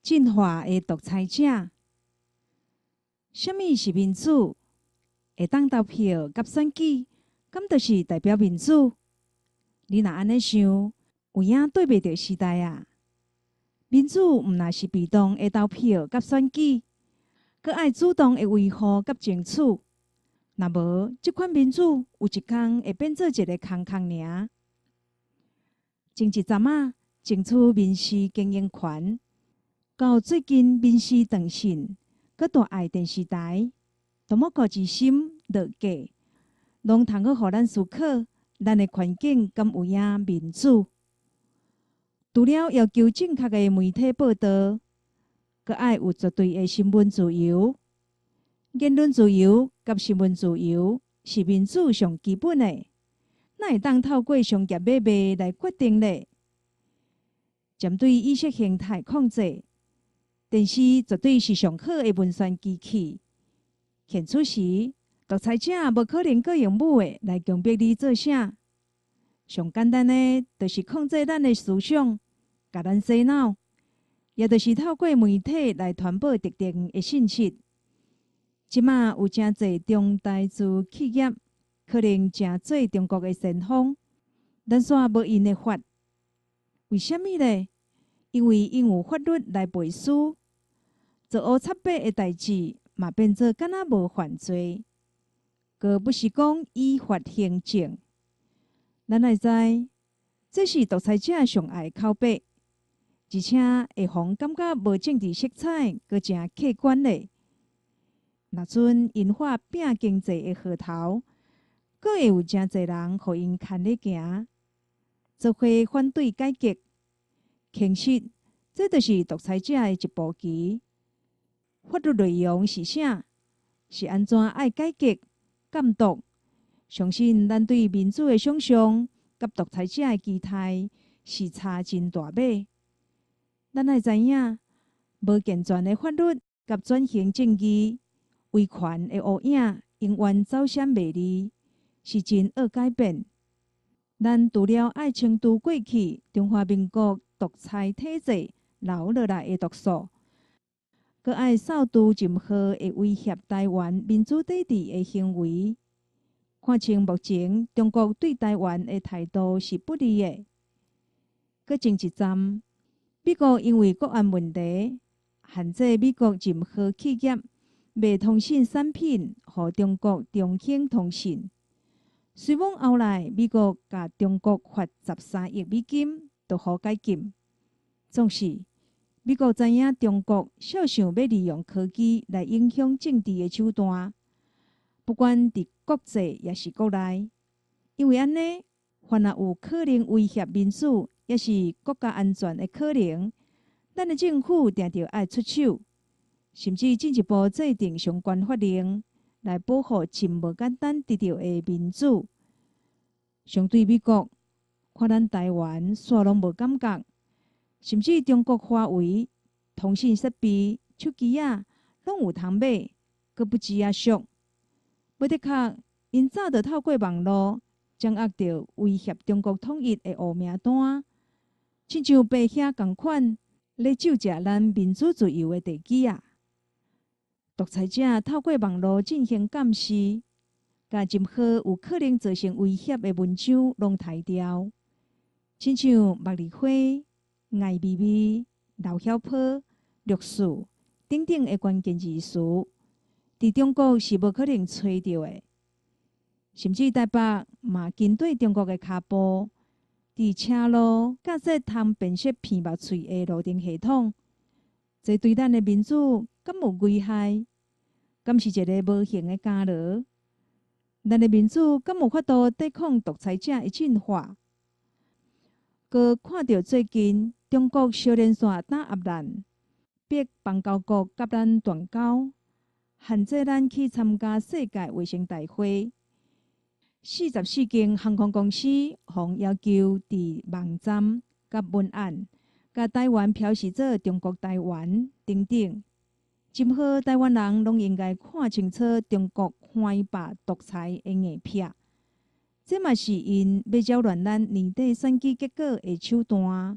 進化的獨裁者。啥物是民主？會當投票佮選舉，敢就是代表民主？你若按呢想，有影對袂著時代啊！民主毋但是被動的投票佮選舉，閣愛主動的維護佮爭取。若無，這款民主有一工會變做一个空空爾。前一陣仔爭取民視經營權，到最近民視斷訊，閣大愛電視台，都莫顧之心落架，攏通好予咱思考，咱的環境敢有影民主？除了要求正確的媒體報導，閣愛有絕對的新聞自由、言論自由佮新聞自由是民主上基本的，哪會當透過商業買賣來決定咧？針對意識形態控制，電視絕對是上好的文宣機器。現此時，獨裁者無可能閣用武的來強迫你做啥。上簡單的，就是控制咱的思想，共咱洗腦，也就是透過媒體來傳播特定的信息。這馬有誠濟中台資企業可能成做中國的先鋒，咱煞無𪜶的法。為啥物咧？因為𪜶有法律來背書，做烏插白的代誌嘛變做敢若無犯罪，閣不是講依法行政。咱愛知，這是獨裁者上愛的口白，而且會予人感覺無政治色彩，閣誠客觀咧。若準𪜶畫餅經濟的號頭，閣會有誠濟人予𪜶牽咧行，做伙反對改革。其實，這就是獨裁者的一步棋。法律內容是啥？是按怎愛改革、監督？相信咱對民主的想像，佮獨裁者的期待是差真大碼。咱愛知影，無健全的法律佮轉型正義，威權的烏影永遠走閃袂離，是真惡改變。咱除了愛清除過去中華民國獨裁體制留落來的毒素，閣愛掃除任何會威脅台灣民主體制的行為。看清目前中國對台灣的態度是不利的。閣前一站，美國因為國安問題，限制美國任何企業賣通訊產品予中國中興通訊。雖罔後來美國共中國罰13億美金，就予解禁。總是美國知影中國數想欲利用科技來影響政治的手段，不管佇國際抑是國內，因為按呢，凡若有可能威脅民主，抑是國家安全的可能，咱的政府定著愛出手，甚至進一步制定相關法令來保護真無簡單得著的民主。相對美國，看咱台灣煞攏無感覺，甚至中國華為通訊設備、手機仔攏有通買，閣不止仔俗。無的確，𪜶早就透過網路掌握著威脅中國統一的烏名單，親像白蟻仝款咧蛀食咱民主自由的地基啊！獨裁者透過網路進行監視，共任何有可能造成威脅的文章攏刣掉，親像茉莉花、艾未未、劉曉波、六四等等的關鍵字詞，佇中國是無可能揣著的，甚至台北嘛緊綴中國的跤步，佇車路架設通辨識鼻目喙的路燈系統，這對咱的民主敢有危害？敢是一个無形的監牢？咱的民主敢有法度抵抗獨裁者的進化？閣看著最近中國相連紲打壓咱，逼邦交國佮咱斷交，限制咱去參加世界衛生大會。44間航空公司予要求佇網站佮文案，共台灣標示做中國台灣等等。任何台灣人攏應該看清楚中國橫霸獨裁的硬劈，這嘛是𪜶欲擾亂咱年底選舉結果的手段。